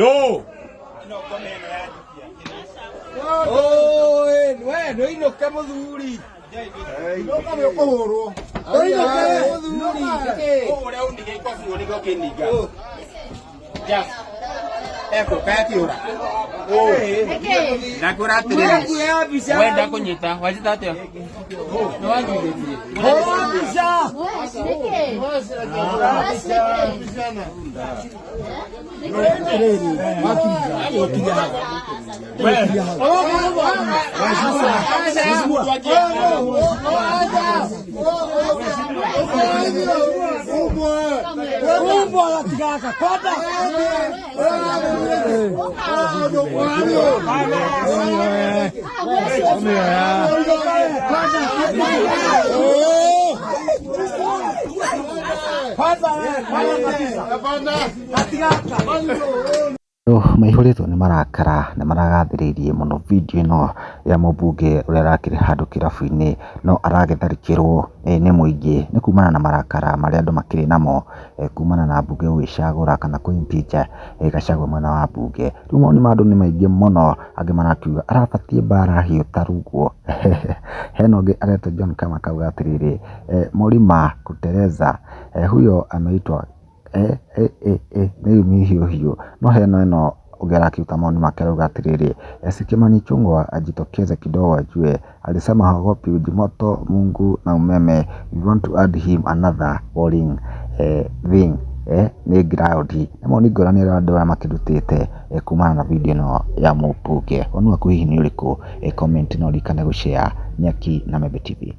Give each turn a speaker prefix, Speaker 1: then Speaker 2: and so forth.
Speaker 1: Ndũ.
Speaker 2: Oi, we ndũinũke mũthuri.
Speaker 3: Ũkũhũrwo.
Speaker 2: Ndũinũke mũthuri. Nĩkĩ?
Speaker 1: Ũrĩa ũnige ikobi ũnige ũkĩninga. Just. Eko kaya kĩũra. Ndakwĩra atĩrĩrĩ.
Speaker 2: Kuoya mbica.
Speaker 1: Wenda kũnyita, wanjita atĩa? Nĩ wanjithĩtie.
Speaker 2: Hũra mbica. Umbwa gatigaka kwamba.
Speaker 4: Andũ maihũrĩtwo nĩ marakara nĩ maragathĩrĩirie mũno video ĩno ya mũmbunge ũrĩa arakĩrĩ handũ kĩrabu-inĩ no aragĩtharĩkĩrwo nĩ mũingĩ nĩ kumana na marakara marĩa andũ makĩrĩ namo kumana na mbunge gũgĩcagũra kana kũ impeach Gachagua mwena wa mbunge. Rĩu mawoni ma andũ nĩ maingĩ mũno, angĩ marakiuga arabatiĩ mbara hiũ ta rũguo. Hena ũngĩ aretwo John Kama akauga atĩrĩrĩ, Mũrima kuteleza huyo ameitwa nĩ hiũ hiũ. No hena ĩno ũngĩ arakĩruta mawoni make arauga atĩrĩrĩ, si Kimani Ichung'wa ajitokeze kidogo ajue, alisema haogopi uji moto, Mungu na umeme, we want to add him another boring thing nĩ ground. Nĩ mawoni ngũrani arĩa andũ aya makĩrutĩte kumana na video ĩno ya mũmbunge. Woni waku hihi nĩ ũrĩkũ? Comment na ũririkane gũ share Nyaki na Membe TV.